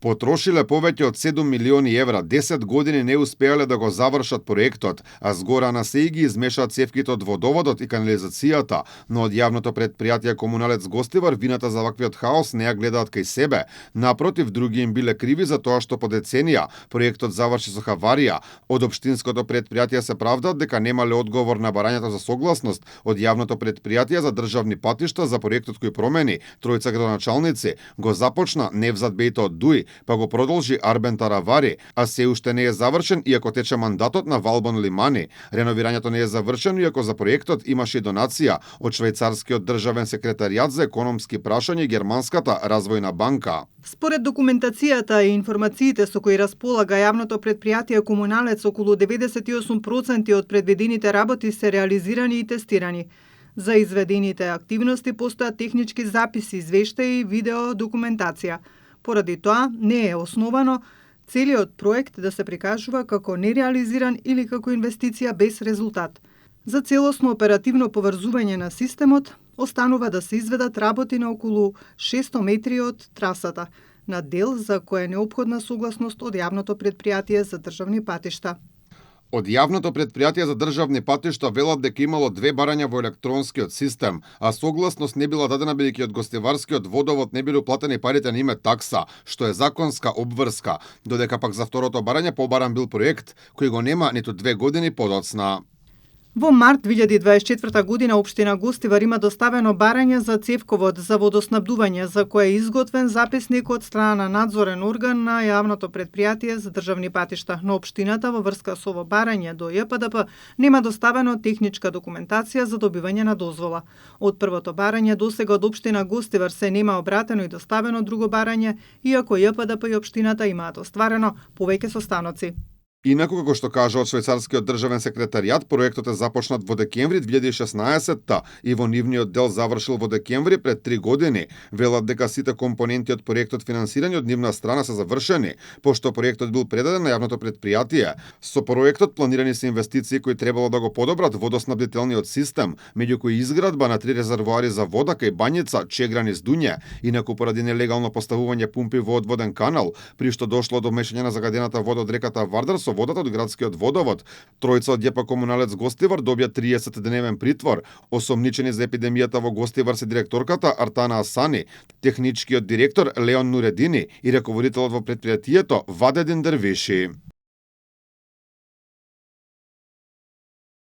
Потрошиле повеќе од 7 милиони евра, 10 години не успеале да го завршат проектот, а згора на се ги измешаат цевките од водоводот и канализацијата, но од јавното предпријатие Комуналец Гостивар вината за ваквиот хаос не ја гледаат кај себе. Напротив, други им биле криви за тоа што по деценија проектот заврши со хаварија. Од општинското предпријатие се правдаат дека немале одговор на барањето за согласност од јавното предпријатие за државни патишта за проектот кој промени тројца градоначалници. Го започна Невзат Бејто од Дуј, па го продолжи Арбен Таравари, а се уште не е завршен иако тече мандатот на Валбон Лимани. Реновирањето не е завршено иако за проектот имаше донација од швајцарскиот државен секретаријат за економски прашања и Германската развојна банка. Според документацијата и информациите со кои располага јавното предпријатие Комуналец, околу 98% од предвидените работи се реализирани и тестирани. За изведените активности постојат технички записи, извештаи и видео документација. Поради тоа не е основано целиот проект да се прикажува како нереализиран или како инвестиција без резултат. За целосно оперативно поврзување на системот останува да се изведат работи на околу 600 метри од трасата, на дел за кој е неопходна согласност од јавното предпријатие за државни патишта. Од јавното предпријатие за државни патишта велат дека имало 2 барања во електронскиот систем, а согласност не била дадена бидејќи од гостиварскиот водовод не биле платени парите на име такса, што е законска обврска, додека пак за второто барање побаран бил проект кој го нема ниту 2 години подоцна. Во март 2024 година општина Гостивар има доставено барање за цевковод за водоснабдување, за кое е изготвен записник од страна на надзорен орган на јавното предпријатие за државни патишта. Но општината во врска со ово барање до ЈПДП нема доставено техничка документација за добивање на дозвола. Од првото барање досега од општина Гостивар се нема обратено и доставено друго барање, иако ЈПДП и општината имаат остварено повеќе состаноци. Инаку, како што кажа од швајцарскиот државен секретаријат, проектот е започнат во декември 2016 и во нивниот дел завршил во декември пред 3 години. Велат дека сите компоненти од проектот финансирани од нивна страна се завршени, пошто проектот бил предаден на јавното предпријатие. Со проектот планирани се инвестиции кои требало да го подобрат водоснабдителниот систем, меѓу кои изградба на 3 резервоари за вода кај Бањица, Чегран и Здуње, инаку поради нелегално поставување пумпи во одводен канал, при што дошло до мешање на загадената вода од реката Вардар со водата од градскиот водовод. Тројца од ЈП Комуналец Гостивар добија 30-дневен притвор. Осомничени за епидемијата во Гостивар се директорката Артана Асани, техничкиот директор Леон Нуредини и раководителот во предпријатието Вадедин Дервиши.